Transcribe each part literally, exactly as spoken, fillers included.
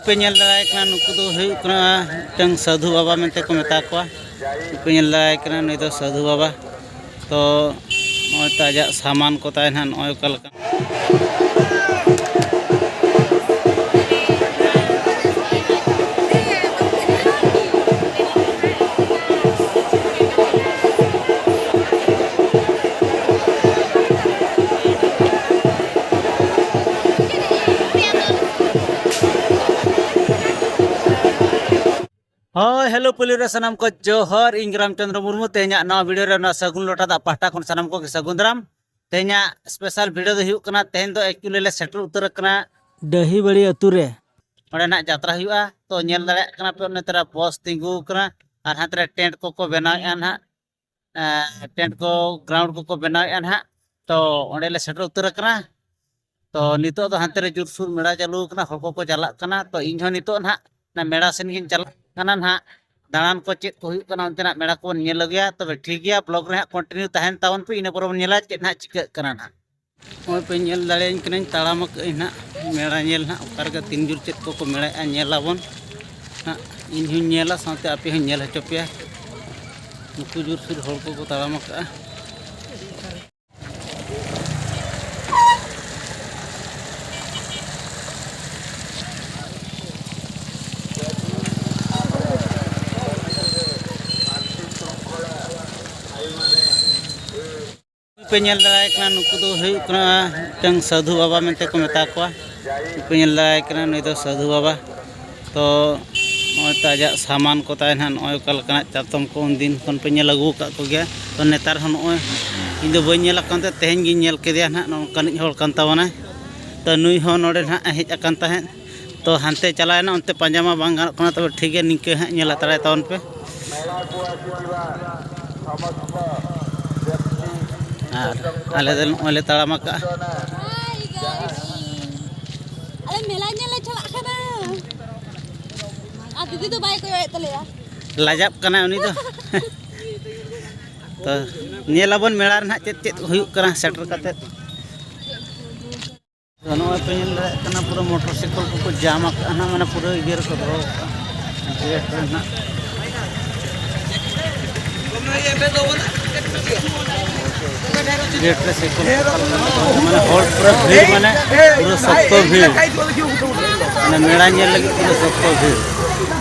ᱯᱮ ᱧᱮᱞ ᱫᱟᱲᱮᱭᱟᱭ ᱠᱟᱱᱟ, ᱱᱩᱠᱩ ᱫᱚ ᱦᱩᱭᱩᱜ ᱠᱟᱱᱟ ᱢᱤᱫᱴᱟᱝ ᱥᱟᱹᱫᱷᱩ ᱵᱟᱵᱟ ᱢᱮᱱᱛᱮ ᱠᱚ ᱢᱮᱛᱟ ᱠᱚᱣᱟ᱾ ᱯᱮ ᱧᱮᱞ ᱫᱟᱲᱮᱭᱟᱭ ᱠᱟᱱᱟ, ᱱᱩᱭ ᱫᱚ ᱥᱟᱹᱫᱷᱩ ᱵᱟᱵᱟ᱾ ᱛᱚ ᱱᱚᱜᱼᱚᱭ ᱛᱚ ᱟᱡᱟᱜ ᱥᱟᱢᱟᱱ ᱠᱚ ᱛᱟᱭ ᱱᱟᱦᱟᱜ ᱱᱚᱜᱼᱚᱭ ᱚᱠᱟ ᱞᱮᱠᱟ᱾ ᱦᱳᱭ, ᱦᱮᱞᱳ ᱯᱩᱭᱞᱩ ᱨᱮ ᱥᱟᱱᱟᱢ ᱠᱚ ᱡᱚᱦᱟᱨ, ᱤᱧ ᱨᱟᱢᱪᱚᱸᱫᱽᱨᱚ ᱢᱩᱨᱢᱩ᱾ ᱛᱮᱦᱮᱧᱟᱜ ᱱᱚᱣᱟ ᱵᱷᱤᱰᱤᱭᱳ ᱨᱮ ᱱᱚᱣᱟ ᱥᱟᱹᱜᱩᱱ ᱞᱚᱴᱟ ᱫᱟᱜ ᱯᱟᱦᱴᱟ ᱠᱷᱚᱱ ᱥᱟᱱᱟᱢ ᱠᱚᱜᱮ ᱥᱟᱹᱜᱩᱱ ᱫᱟᱨᱟᱢ᱾ ᱛᱮᱦᱮᱧᱟᱜ ᱥᱯᱮᱥᱟᱞ ᱵᱷᱤᱰᱤᱭᱳ ᱫᱚ ᱦᱩᱭᱩᱜ ᱠᱟᱱᱟ, ᱛᱮᱦᱮᱧ ᱫᱚ ᱮᱠᱪᱩᱭᱮᱞᱤ ᱞᱮ ᱥᱮᱴᱮᱨ ᱩᱛᱟᱹᱨ ᱟᱠᱟᱱᱟ ᱰᱟᱹᱦᱤᱵᱟᱹᱲᱤ ᱟᱹᱛᱩ ᱨᱮ᱾ ᱚᱸᱰᱮ ᱱᱟᱜ ᱡᱟᱛᱨᱟ ᱦᱩᱭᱩᱜᱼᱟ᱾ ᱛᱚ ᱧᱮᱞ ᱫᱟᱲᱮᱭᱟᱜ ᱠᱟᱱᱟ ᱯᱮ, ᱚᱱᱮ ᱛᱚᱨᱟ ᱵᱚᱥ ᱛᱤᱸᱜᱩ ᱟᱠᱟᱱᱟ ᱟᱨ ᱦᱟᱱᱛᱮ ᱨᱮ ᱴᱮᱱᱴ ᱠᱚᱠᱚ ᱵᱮᱱᱟᱣᱮᱫᱼᱟ ᱱᱟᱦᱟᱜ᱾ ᱮᱸ, ᱴᱮᱱᱴ ᱠᱚ, ᱜᱨᱟᱣᱩᱱᱰ ᱠᱚᱠᱚ ᱵᱮᱱᱟᱣᱮᱫᱼᱟ ᱱᱟᱦᱟᱜ᱾ ᱛᱚ ᱚᱸᱰᱮ ᱞᱮ ᱥᱮᱴᱮᱨ ᱩᱛᱟᱹᱨ ᱟᱠᱟᱱᱟ᱾ ᱛᱚ ᱱᱤᱛᱚᱜ ᱫᱚ ᱦᱟᱱᱛᱮ ᱨᱮ ᱡᱳᱨᱥᱳᱨ ᱢᱮᱲᱟ ᱪᱟᱹᱞᱩ ᱟᱠᱟᱱᱟ, ᱦᱚᱲ ᱠᱚᱠᱚ ᱪᱟᱞᱟᱜ ᱠᱟᱱᱟ᱾ ᱛᱚ ᱤᱧ ᱦᱚᱸ ᱱᱤᱛᱚᱜ ᱱᱟᱦᱟᱜ ᱚᱱᱟ ᱢᱮᱲᱟ ᱥᱮᱱ ᱜᱤᱧ ᱪᱟᱞᱟᱜ ᱠᱟᱱᱟ ᱱᱟᱦᱟᱜ, ᱫᱟᱬᱟᱱ ᱠᱚ ᱪᱮᱫ ᱠᱚ ᱦᱩᱭᱩᱜ ᱠᱟᱱᱟ ᱚᱱᱛᱮᱱᱟᱜ ᱢᱮᱲᱟ ᱠᱚᱵᱚᱱ ᱧᱮᱞ ᱟᱹᱜᱩᱭᱟ᱾ ᱛᱚᱵᱮ ᱴᱷᱤᱠ ᱜᱮᱭᱟ, ᱵᱞᱚᱜᱽ ᱨᱮ ᱦᱟᱸᱜ ᱠᱚᱱᱴᱤᱱᱤᱭᱩ ᱛᱟᱦᱮᱱ ᱛᱟᱵᱚᱱ ᱯᱮ, ᱤᱱᱟᱹ ᱯᱚᱨᱮ ᱵᱚᱱ ᱧᱮᱞᱟ ᱪᱮᱫ ᱱᱟᱦᱟᱜ ᱪᱤᱠᱟᱹᱜ ᱠᱟᱱᱟ ᱱᱟᱦᱟᱜ᱾ ᱱᱚᱜᱼᱚᱭ ᱯᱮ ᱧᱮᱞ ᱫᱟᱲᱮᱭᱟᱹᱧ ᱠᱟᱹᱱᱟᱹᱧ, ᱛᱟᱲᱟᱢ ᱟᱠᱟᱫ ᱟᱹᱧ ᱱᱟᱦᱟᱜ ᱢᱮᱲᱟ ᱧᱮᱞ ᱱᱟᱦᱟᱜ, ᱚᱠᱟ ᱨᱮᱜᱮ ᱛᱤᱱ ᱡᱳᱨ ᱪᱮᱫ ᱠᱚᱠᱚ ᱢᱮᱲᱟᱭᱮᱫᱼᱟ ᱧᱮᱞ ᱟᱵᱚᱱ ᱱᱟᱦᱟᱜ᱾ ᱤᱧ ᱦᱚᱸᱧ ᱧᱮᱞᱟ, ᱥᱟᱶᱛᱮ ᱟᱯᱮ ᱦᱚᱸᱧ ᱧᱮᱞ ᱦᱚᱪᱚ ᱯᱮᱭᱟ᱾ ᱱᱩᱠᱩ ᱡᱳᱨᱥᱳᱨ ᱦᱚᱲ ᱠᱚᱠᱚ ᱛᱟᱲᱟᱢ ᱟᱠᱟᱫᱼᱟ᱾ ᱯᱮ ᱧᱮᱞ ᱫᱟᱲᱮᱭᱟᱭ ᱠᱟᱱᱟ, ᱱᱩᱠᱩ ᱫᱚ ᱦᱩᱭᱩᱜ ᱠᱟᱱᱟ ᱢᱤᱫᱴᱟᱝ ᱥᱟᱹᱫᱷᱩ ᱵᱟᱵᱟ ᱢᱮᱱᱛᱮ ᱠᱚ ᱢᱮᱛᱟ ᱠᱚᱣᱟ᱾ ᱯᱮ ᱧᱮᱞ ᱫᱟᱲᱮᱭᱟᱭ ᱠᱟᱱᱟ, ᱱᱩᱭ ᱫᱚ ᱥᱟᱹᱫᱷᱩ ᱵᱟᱵᱟ᱾ ᱛᱚ ᱱᱚᱜᱼᱚᱭ ᱛᱚ ᱟᱡᱟᱜ ᱥᱟᱢᱟᱱ ᱠᱚ ᱛᱟᱭ ᱱᱟᱦᱟᱜ, ᱱᱚᱜᱼᱚᱭ ᱚᱠᱟ ᱞᱮᱠᱟᱱᱟᱜ ᱪᱟᱛᱚᱢ ᱠᱚ ᱩᱱᱫᱤᱱ ᱠᱷᱚᱱ ᱯᱮ ᱧᱮᱞ ᱟᱹᱜᱩ ᱟᱠᱟᱫ ᱠᱚᱜᱮᱭᱟ᱾ ᱛᱚ ᱱᱮᱛᱟᱨ ᱦᱚᱸ ᱱᱚᱜᱼᱚᱭ ᱤᱧ ᱫᱚ ᱵᱟᱹᱧ ᱧᱮᱞ ᱟᱠᱟᱱ ᱛᱮ ᱛᱮᱦᱮᱧ ᱜᱤᱧ ᱧᱮᱞ ᱠᱮᱫᱮᱭᱟ ᱱᱟᱦᱟᱜ, ᱱᱚᱝᱠᱟᱱᱤᱡ ᱦᱚᱲ ᱠᱟᱱ ᱛᱟᱵᱚᱱᱟᱭ᱾ ᱛᱚ ᱱᱩᱭ ᱦᱚᱸ ᱱᱚᱰᱮ ᱱᱟᱦᱟᱜ ᱮ ᱦᱮᱡ ᱟᱠᱟᱱ ᱛᱟᱦᱮᱸᱫ᱾ ᱛᱚ ᱦᱟᱱᱛᱮ ᱪᱟᱞᱟᱣᱮᱱᱟ, ᱚᱱᱛᱮ ᱯᱟᱸᱡᱟ ᱢᱟ ᱵᱟᱝ ᱜᱟᱱᱚᱜ ᱠᱟᱱᱟ᱾ ᱛᱚᱵᱮ ᱴᱷᱤᱠ ᱜᱮᱭᱟ, ᱱᱤᱝᱠᱟᱹ ᱦᱟᱸᱜ ᱧᱮᱞ ᱦᱟᱛᱟᱲᱟᱭ ᱛᱟᱵᱚᱱ ᱯᱮ᱾ ᱟᱨ ᱟᱞᱮ ᱫᱚ ᱱᱚᱜᱼᱚᱭ ᱞᱮ ᱛᱟᱲᱟᱢ ᱟᱠᱟᱜᱼᱟ᱾ ᱟᱞᱮ ᱢᱮᱞᱟ ᱧᱮᱞ ᱞᱮ ᱪᱟᱞᱟᱜ ᱠᱟᱱᱟ᱾ ᱟᱨ ᱫᱤᱫᱤ ᱫᱚ ᱵᱟᱭ ᱠᱚᱭᱚᱜ ᱮᱫ ᱛᱟᱞᱮᱭᱟ᱾ ᱞᱟᱡᱟᱜ ᱠᱟᱱᱟᱭ ᱩᱱᱤ ᱫᱚ᱾ ᱛᱚ ᱧᱮᱞ ᱟᱵᱚᱱ ᱢᱮᱞᱟ ᱨᱮ ᱱᱟᱦᱟᱜ ᱪᱮᱫ ᱪᱮᱫ ᱦᱩᱭᱩᱜ ᱠᱟᱱᱟ ᱥᱮᱴᱮᱨ ᱠᱟᱛᱮᱫ᱾ ᱛᱚ ᱱᱚᱜᱼᱚᱭ ᱧᱮᱞ ᱫᱟᱲᱮᱭᱟᱜ ᱠᱟᱱᱟ, ᱯᱩᱨᱟᱹ ᱢᱚᱴᱚᱨ ᱥᱟᱭᱠᱮᱞ ᱠᱚᱠᱚ ᱡᱟᱢ ᱟᱠᱟᱫᱼᱟ ᱱᱟᱦᱟᱜ, ᱢᱟᱱᱮ ᱯᱩᱨᱟᱹ ᱤᱭᱟᱹ ᱨᱮᱠᱚ ᱫᱚᱦᱚ ᱠᱟᱜᱼᱟ, ᱜᱮᱴ ᱨᱮ ᱱᱟᱦᱟᱜ᱾ ᱜᱮᱴ ᱨᱮ ᱥᱟᱭᱠᱮᱞ ᱠᱚ ᱯᱟᱨᱠ ᱠᱟᱛᱮ ᱫᱚᱦᱚ ᱠᱟᱜᱼᱟ, ᱢᱟᱱᱮ ᱦᱚᱲ ᱯᱩᱨᱟᱹ ᱵᱷᱤᱲ, ᱢᱟᱱᱮ ᱯᱩᱨᱟᱹ ᱥᱚᱠᱛᱚ ᱵᱷᱤᱲ, ᱢᱟᱱᱮ ᱢᱮᱞᱟ ᱧᱮᱞ ᱞᱟᱹᱜᱤᱫ ᱯᱩᱨᱟᱹ ᱥᱚᱠᱛᱚ ᱵᱷᱤᱲ᱾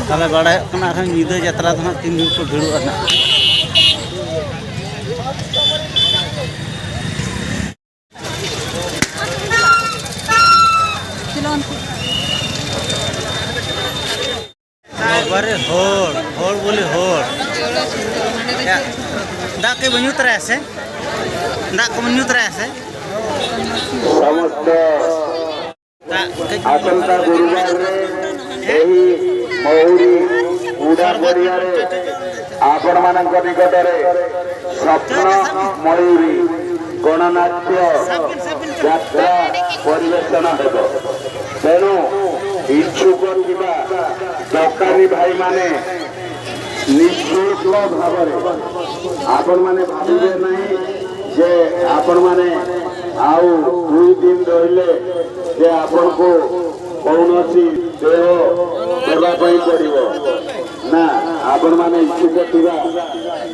ᱛᱟᱦᱚᱞᱮ ᱵᱟᱲᱟᱭᱚᱜ ᱠᱟᱱᱟ ᱟᱨᱦᱚᱸ ᱧᱤᱫᱟᱹ ᱡᱟᱛᱨᱟ ᱫᱚ ᱦᱟᱸᱜ ᱛᱤᱱ ᱡᱳᱨ ᱠᱚ ᱵᱷᱤᱲᱚᱜᱼᱟ ᱱᱟᱦᱟᱜ᱾ ᱵᱟᱵᱟᱨᱮ ᱦᱚᱲ, ᱦᱚᱲ ᱵᱚᱞᱮ ᱦᱚᱲ᱾ ᱭᱟ, ᱫᱟᱜ ᱠᱟᱹᱡ ᱵᱚᱱ ᱧᱩ ᱛᱚᱨᱟᱭᱟ ᱥᱮ? ᱫᱟᱜ ᱠᱚᱵᱚᱱ ᱧᱩ ᱛᱚᱨᱟᱭᱟ ᱥᱮ? ସମସ୍ତ ଦା-, ଆସନ୍ତା ଗୁରୁବାରରେ ଏହି ମହୁରୀ ଉଡ଼ା ପଡ଼ିଆରେ ଆପଣମାନଙ୍କ ନିକଟରେ ସ୍ୱପ୍ନ ମୟୂରୀ ଗଣନାଟ୍ୟ ଯାତ୍ରା ପରିବେଷଣ ହେବ। ତେଣୁ ଇଚ୍ଛୁକ ଥିବା ଦୋକାନୀ ଭାଇମାନେ ନିଃଶୁଳ୍କ ଭାବରେ, ଆପଣମାନେ ଭାବିବେ ନାହିଁ ଯେ ଆପଣମାନେ ଆଉ ଦୁଇ ଦିନ ରହିଲେ ଯେ ଆପଣଙ୍କୁ କୌଣସି ଦେୟ ଦେବା ପାଇଁ ପଡ଼ିବ। ନା, ଆପଣମାନେ ଇଚ୍ଛୁକ ଥିବା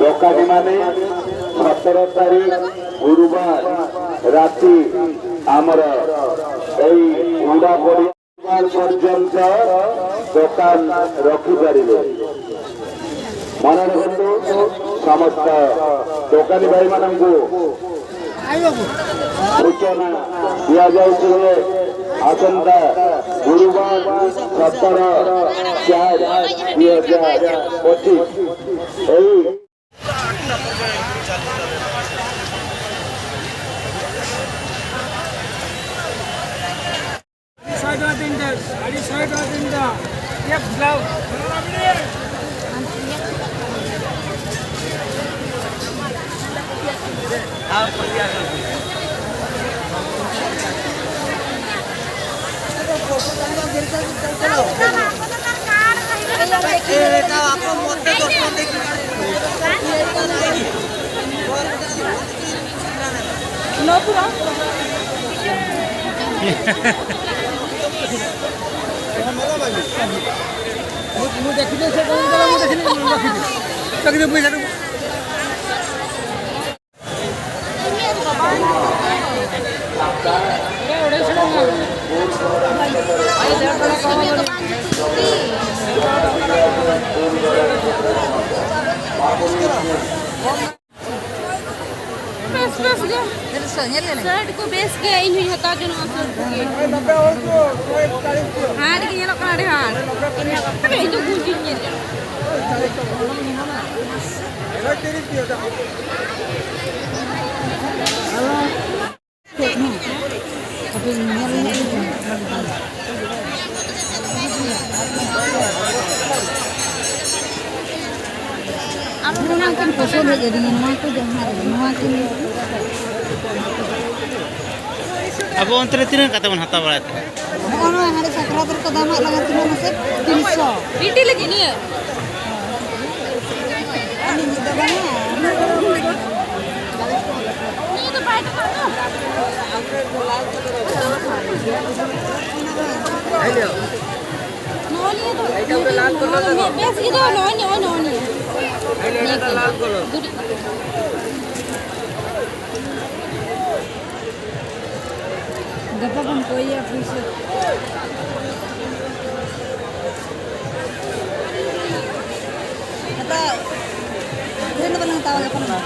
ଦୋକାନୀମାନେ ସତର ତାରିଖ ଗୁରୁବାର ରାତି ଆମର ଏଇ ଉଡ଼ା ପଡ଼ିଆ ପର୍ଯ୍ୟନ୍ତ ଦୋକାନ ରଖିପାରିବେ। ମନେ ରଖନ୍ତୁ, ସମସ୍ତ ଦୋକାନୀ ଭାଇମାନଙ୍କୁ ସୂଚନା ଦିଆଯାଉଛି ଯେ ଆସନ୍ତା ଗୁରୁବାର ସତର ଚାରି ଦୁଇ ହଜାର ପଚିଶ ଏହି ᱥᱟᱭ ᱴᱟᱠᱟ ᱛᱤᱱᱴᱟ, ᱥᱟᱲᱮ ᱥᱟᱭ ᱴᱟᱠᱟ ᱛᱤᱱᱴᱟ᱾ ᱮᱠ ᱵᱞᱟᱣᱩᱡᱽ᱾ ᱵᱮᱥ ᱵᱮᱥ ᱜᱮ᱾ ᱥᱟᱨᱴ ᱠᱚ ᱵᱮᱥ ᱜᱮ, ᱤᱧ ᱦᱚᱸᱧ ᱦᱟᱛᱟᱣ ᱡᱚᱱᱚᱜᱼᱟ ᱥᱟᱨᱴ ᱠᱚᱜᱮ᱾ ᱦᱟᱴ ᱜᱮ ᱧᱮᱞᱚᱜ ᱠᱟᱱᱟ, ᱟᱹᱰᱤ ᱦᱟᱴ᱾ ᱟᱨᱮ, ᱤᱧ ᱫᱚ ᱜᱩᱡ ᱜᱤᱧ ᱧᱮᱞ ᱡᱚᱝ᱾ ᱟᱵᱚ ᱚᱱᱟ ᱠᱤᱱ ᱯᱚᱥᱚᱸᱫ ᱦᱮᱡ ᱟᱹᱫᱤᱧᱟ, ᱱᱚᱣᱟ ᱠᱚ ᱡᱟᱦᱟᱸ ᱨᱮ, ᱱᱚᱣᱟ ᱠᱤᱱ ᱟᱵᱚ ᱚᱱᱛᱮ ᱨᱮ ᱛᱤᱱᱟᱹᱜ ᱠᱟᱛᱮ ᱵᱚᱱ ᱦᱟᱛᱟᱣ ᱵᱟᱲᱟᱭ ᱛᱮ? ᱱᱚᱜᱼᱚ ᱱᱚᱣᱟ ᱦᱟᱸᱰᱮ ᱥᱟᱠᱨᱟᱛ ᱨᱮᱠᱚ ᱫᱟᱢᱟᱜ ᱞᱟᱜᱟ ᱛᱤᱱᱟᱹᱜ ᱢᱟᱥᱮ? ᱛᱤᱱᱥᱚ᱾ ᱵᱤᱴᱤ ᱞᱟᱹᱜᱤᱫ ᱱᱤᱭᱟᱹ? ᱟᱹᱞᱤᱧ ᱞᱟᱹᱜᱤᱫ ᱫᱚ ᱵᱟᱝᱟ᱾ ᱱᱤᱭᱟᱹ ᱫᱚ ᱵᱟᱭ ᱫᱟᱢᱟᱜ ᱫᱚ᱾ ᱱᱚᱜᱼᱚ ᱱᱤᱭᱟᱹ ᱫᱚ, ᱱᱤᱭᱟᱹ ᱫᱚ, ᱱᱚᱣᱟ ᱫᱚ ᱵᱮᱥ ᱜᱮ ᱫᱚ, ᱱᱚᱜᱼᱚᱭ, ᱱᱚᱜᱼᱚᱭ, ᱱᱚᱜᱼᱚᱭ ᱱᱤᱭᱟᱹ᱾ ᱱᱤᱭᱟᱹ ᱜᱮ᱾ ᱜᱩᱨᱤᱡ᱾ ᱜᱟᱯᱟ ᱵᱚᱱ ᱠᱚᱭᱮᱭᱟ ᱯᱩᱭᱥᱟᱹ᱾ ᱦᱟᱛᱟᱣ, ᱰᱷᱮᱨ ᱫᱚ ᱵᱟᱞᱟᱝ ᱦᱟᱛᱟᱣᱟ, ᱜᱟᱯᱟ ᱵᱚᱱ᱾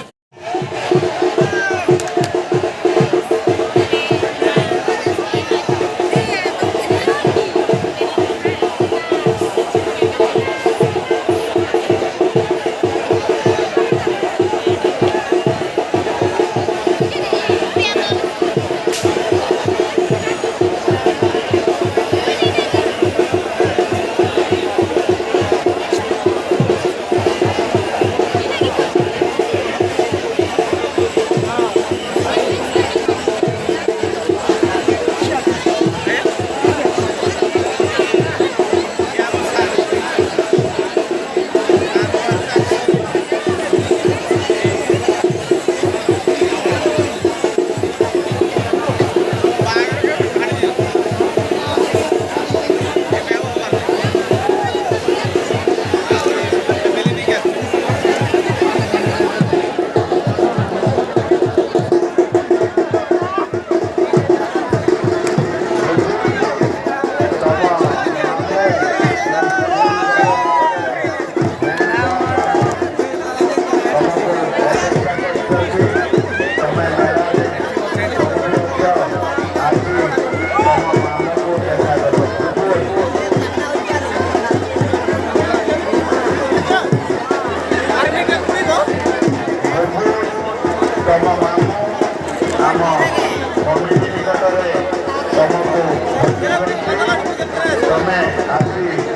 Así.